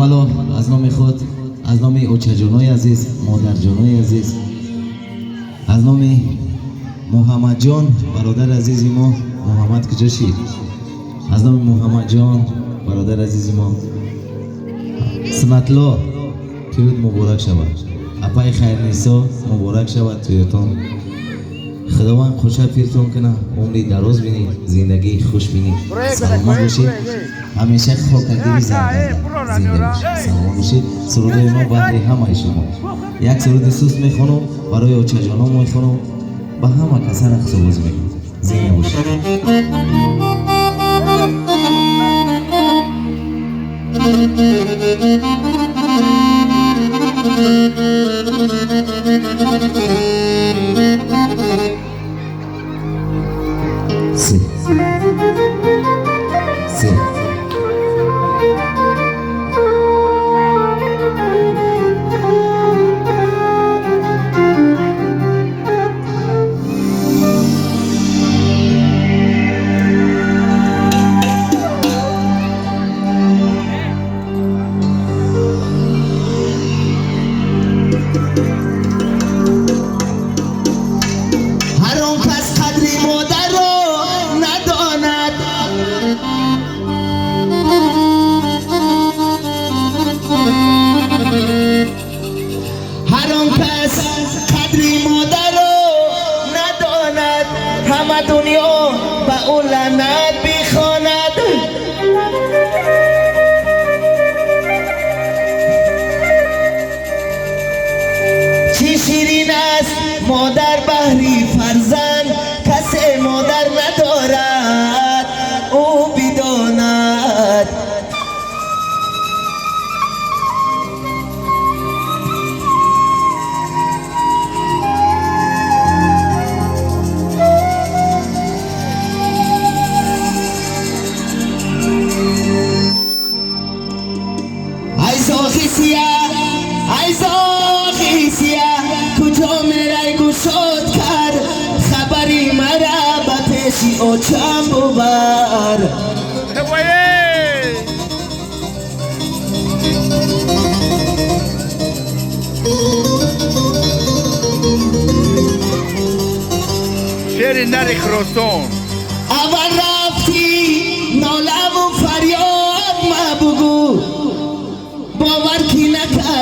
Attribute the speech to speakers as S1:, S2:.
S1: Аввало аз номи худ, аз номи очаҷонои азиз, модарҷонои азиз, аз номи Муҳаммадҷон, бародари азизи мо. Муҳаммад куҷо шид? Аз номи Муҳаммадҷон, бародари азизи мо, Суннатло, тӯют муборак шавад. Апаи Хайрнисо, муборак шавад тӯятон. Худованд хуша пиртон кунад, умри дароз бинед, зиндагии хуш бинед, саломат бошед, ҳамеша хокагири зинда бошед, саломат бошед. Сурудои мо баҳри ҳамаи шумо. Як суруди суст мехонам, барои очаҷоно мехонам, ба ҳама каса рақсовозӣ мекунам. Зинда бошед. Се. Се. Ҳар он кас қадри модарро надонад, ҳар он кас қадри модарро надонад, ҳама дунё ба ӯ лаънат бихонад. Чӣ ширин аст модар баҳри фарзанд, касе модар надорад, ӯ бидонад. Ай зоғи сия, ай зоғи сия, куҷо мерай гушод кар, хабари мара ба пеши очам бубар.
S2: Шери нари Хуросон.